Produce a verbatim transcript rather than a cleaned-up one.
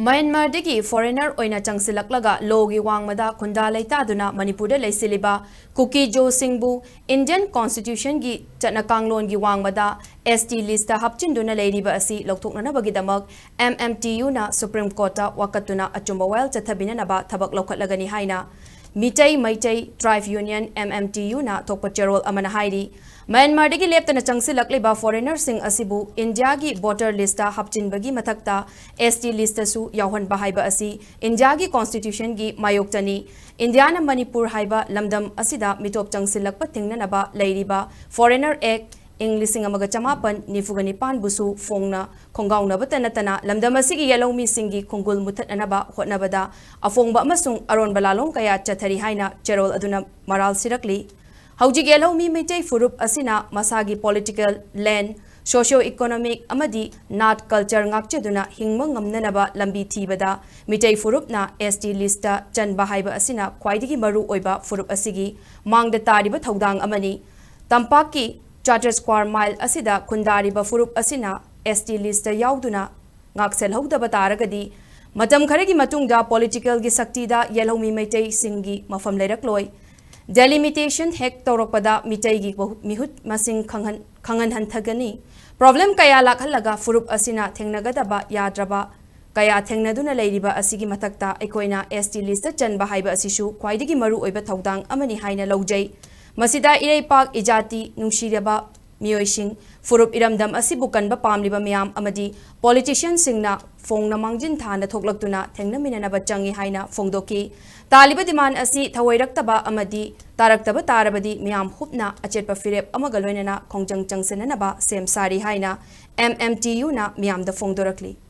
ꯃ꯭ꯌꯥꯟꯃꯥꯔꯗꯒꯤ foreigner ꯑꯣꯏꯅ ꯆꯪꯁꯤꯜꯂꯛꯂꯒ ꯂꯣꯒꯤ ꯋꯥꯡꯃꯗ ꯈꯨꯟꯗꯥ ꯂꯩꯇꯥꯗꯨꯅ ꯃꯅꯤꯄꯨꯔꯗ ꯂꯩꯁꯤꯜꯂꯤꯕ ꯀꯨꯀꯤ ꯖꯣꯁꯤꯡꯕꯨ ꯏꯟꯗꯤꯌꯟ ꯀꯣꯟꯁꯇꯤꯇ꯭ꯌꯨꯁꯟꯒꯤ ꯆꯠꯅ ꯀꯥꯡꯂꯣꯟꯒꯤ ꯋꯥꯡꯃꯗ ꯑꯦꯁ ꯇꯤ ꯂꯤꯁꯇ ꯍꯥꯞꯆꯤꯟꯗꯨꯅ ꯂꯩꯔꯤꯕ ꯑꯁꯤ ꯂꯧꯊꯣꯛꯅꯅꯕꯒꯤꯗꯃꯛ ꯑꯦꯝ ꯑꯦꯝ ꯇꯤ ꯌꯨꯅ ꯁꯨꯄ꯭ꯔꯤꯝ ꯀꯣꯔꯠꯇ ꯋꯥꯀꯠꯇꯨꯅ ꯑꯆꯨꯝꯕ ꯋꯥꯌꯦꯜ ꯆꯠꯊꯕꯤꯅꯅꯕ ꯊꯕꯛ ꯂꯧꯈꯠꯂꯒꯅꯤ ꯍꯥꯏꯅ ꯃꯤꯇꯩ ꯃꯩꯇꯩ ꯇ꯭ꯔꯥꯏꯕ ꯌꯨꯅꯤꯌꯟ, ꯑꯦꯝ ꯑꯦꯝ ꯇꯤ ꯌꯨꯅ ꯊꯣꯛꯄ ꯆꯦꯔꯣꯜ ꯑꯃꯅ ꯍꯥꯏꯔꯤ꯫ ꯃ꯭ꯌꯥꯟꯃꯥꯔꯗꯒꯤ ꯂꯦꯞꯇꯅ ꯆꯪꯁꯤꯜꯂꯛꯂꯤꯕ ꯐꯣꯔꯦꯅꯔꯁꯤꯡ ꯑꯁꯤꯕꯨ ꯏꯟꯗꯤꯌꯥꯒꯤ ꯚꯣꯇꯔ ꯂꯤꯁꯇ ꯍꯥꯞꯆꯤꯟꯕꯒꯤ ꯃꯊꯛꯇ ꯑꯦꯁ ꯇꯤ ꯂꯤꯁꯇꯁꯨ ꯌꯥꯎꯍꯟꯕ ꯍꯥꯏꯕ ꯑꯁꯤ ꯏꯟꯗꯤꯌꯥꯒꯤ ꯀꯣꯟꯁꯇꯤꯇ꯭ꯌꯨꯁꯟꯒꯤ ꯃꯥꯌꯣꯛꯇꯅꯤ꯫ ꯏꯟꯗꯤꯌꯥꯅ ꯃꯅꯤꯄꯨꯔ ꯍꯥꯏꯕ ꯂꯝꯗꯝ ꯑꯁꯤꯗ ꯃꯤꯇꯣꯞ ꯆꯪꯁꯤꯜꯂꯛꯄ ꯊꯤꯡꯅꯅꯕ ꯂꯩꯔꯤꯕ ꯐꯣꯔꯦꯅꯔ ꯑꯦꯛ, ꯏꯪ ꯂꯤꯁꯤꯡ ꯑꯃꯒ ꯆꯃꯥꯄꯟ ꯅꯤꯐꯨꯒ ꯅꯤꯄꯥꯟꯕꯨꯁꯨ ꯐꯣꯡꯅ ꯈꯣꯡꯒꯥꯎꯅꯕꯇ ꯅꯠꯇꯅ ꯂꯝꯗꯝ ꯑꯁꯤꯒꯤ ꯌꯦꯜꯍꯧꯃꯤꯁꯤꯡꯒꯤ ꯈꯣꯡꯒꯨꯜ ꯃꯨꯊꯠꯅꯅꯕ ꯍꯣꯠꯅꯕꯗ ꯑꯐꯣꯡꯕ ꯑꯃꯁꯨꯡ ꯑꯔꯣꯟꯕ ꯂꯥꯂꯣꯡ ꯀꯌꯥ ꯆꯠꯊꯔꯤ ꯍꯥꯏꯅ ꯆꯦꯔꯣꯜ ꯑꯗꯨꯅ ꯃꯔꯥꯜ ꯁꯤꯔꯛꯂꯤ꯫ ꯍꯧꯖꯤꯛ ꯌꯦꯜꯍꯧꯃꯤ ꯃꯩꯇꯩ ꯐꯨꯔꯨꯞ ꯑꯁꯤꯅ ꯃꯁꯥꯒꯤ ꯄꯣꯂꯤꯇꯤꯀꯦꯜ, ꯂꯦꯟ, ꯁꯣꯁꯤꯌꯣ ꯏꯀꯣꯅꯣꯃꯤꯛ ꯑꯃꯗꯤ ꯅꯥꯠ ꯀꯜꯆꯔ ꯉꯥꯛꯆꯗꯨꯅ ꯍꯤꯡꯕ ꯉꯝꯅꯅꯕ ꯂꯝꯕꯤ ꯊꯤꯕꯗ ꯃꯤꯇꯩ ꯐꯨꯔꯨꯞꯅ ꯑꯦꯁ ꯇꯤ ꯂꯤꯁꯇ ꯆꯟꯕ ꯍꯥꯏꯕ ꯑꯁꯤꯅ ꯈ꯭ꯋꯥꯏꯗꯒꯤ ꯃꯔꯨ ꯑꯣꯏꯕ ꯐꯨꯔꯨꯞ ꯑꯁꯤꯒꯤ ꯃꯥꯡꯗ ꯇꯥꯔꯤꯕ ꯊꯧꯗꯥꯡ ꯑꯃꯅꯤ꯫ ꯇꯝꯄꯥꯛꯀꯤ ꯆꯥꯔꯇꯔ ꯁ꯭ꯀ꯭ꯋꯥꯔ ꯃꯥꯏꯜ ꯑꯁꯤꯗ ꯈꯨꯟꯗꯥꯔꯤꯕ ꯐꯨꯔꯨꯞ ꯑꯁꯤꯅ ꯑꯦꯁ ꯇꯤ ꯂꯤꯁꯇ ꯌꯥꯎꯗꯨꯅ ꯉꯥꯛꯁꯦꯜꯍꯧꯗꯕ ꯇꯥꯔꯒꯗꯤ ꯃꯇꯝ ꯈꯔꯒꯤ ꯃꯇꯨꯡꯗ ꯄꯣꯂꯤꯇꯤꯀꯦꯜꯒꯤ ꯁꯛꯇꯤꯗ ꯌꯦꯜꯍꯧꯃꯤ ꯃꯩꯇꯩꯁꯤꯡꯒꯤ ꯃꯐꯝ ꯂꯩꯔꯛꯂꯣꯏ꯫ ꯗꯦꯂꯤꯃꯤꯇꯦꯁꯟ ꯍꯦꯛ ꯇꯧꯔꯛꯄꯗ ꯃꯤꯇꯩꯒꯤ ꯕꯍꯨ-, ꯃꯤꯍꯨꯠ ꯃꯁꯤꯡ ꯈꯪꯍꯟ-, ꯈꯪꯍꯟ ꯍꯟꯊꯒꯅꯤ꯫ ꯄ꯭ꯔꯣꯕ꯭ꯂꯦꯝ ꯀꯌꯥ ꯂꯥꯛꯍꯜꯂꯒ ꯐꯨꯔꯨꯞ ꯑꯁꯤꯅ ꯊꯦꯡꯅꯒꯗꯕ ꯌꯥꯗ꯭ꯔꯕ ꯀꯌꯥ ꯊꯦꯡꯅꯗꯨꯅ ꯂꯩꯔꯤꯕ ꯑꯁꯤꯒꯤ ꯃꯊꯛꯇ ꯑꯩꯈꯣꯏꯅ ꯑꯦꯁ ꯇꯤ ꯂꯤꯁꯇ ꯆꯟꯕ ꯍꯥꯏꯕ ꯑꯁꯤꯁꯨ ꯈ꯭ꯋꯥꯏꯗꯒꯤ ꯃꯔꯨ ꯑꯣꯏꯕ ꯊꯧꯗꯥꯡ ꯑꯃꯅꯤ ꯍꯥꯏꯅ ꯂꯧꯖꯩ꯫ ꯃꯁꯤꯗ ꯏꯔꯩꯄꯥꯛ ꯏꯖꯥꯇꯤ ꯅꯨꯡꯁꯤꯔꯕ ꯃꯤꯑꯣꯏꯁꯤꯡ, ꯐꯨꯔꯨꯞ ꯏꯔꯝꯗꯝ ꯑꯁꯤꯕꯨ ꯀꯟꯕ ꯄꯥꯝꯂꯤꯕ ꯃꯤꯌꯥꯝ ꯑꯃꯗꯤ ꯄꯣꯂꯤꯇꯤꯁꯤꯌꯟꯁꯤꯡꯅ ꯐꯣꯡꯅ ꯃꯥꯡꯖꯤꯟ ꯊꯥꯅ ꯊꯣꯛꯂꯛꯇꯨꯅ ꯊꯦꯡꯅꯃꯤꯟꯅꯅꯕ ꯆꯪꯏ ꯍꯥꯏꯅ ꯐꯣꯡꯗꯣꯛꯈꯤ꯫ ꯇꯥꯜꯂꯤꯕ ꯗꯤꯃꯥꯟ ꯑꯁꯤ ꯊꯧꯑꯣꯏꯔꯛꯇꯕ ꯑꯃꯗꯤ ꯇꯥꯔꯛꯇꯕ ꯇꯥꯔꯕꯗꯤ ꯃꯤꯌꯥꯝ ꯍꯨꯞꯅ ꯑꯆꯦꯠꯄ ꯐꯤꯔꯦꯞ ꯑꯃꯒ ꯂꯣꯏꯅꯅ ꯈꯣꯡꯖꯪ ꯆꯪꯁꯤꯟꯅꯅꯕ ꯁꯦꯝ ꯁꯥꯔꯤ ꯍꯥꯏꯅ ꯑꯦꯝ ꯑꯦꯝ ꯇꯤ ꯌꯨꯅ ꯃꯤꯌꯥꯝꯗ ꯐꯣꯡꯗꯣꯔꯛꯂꯤ꯫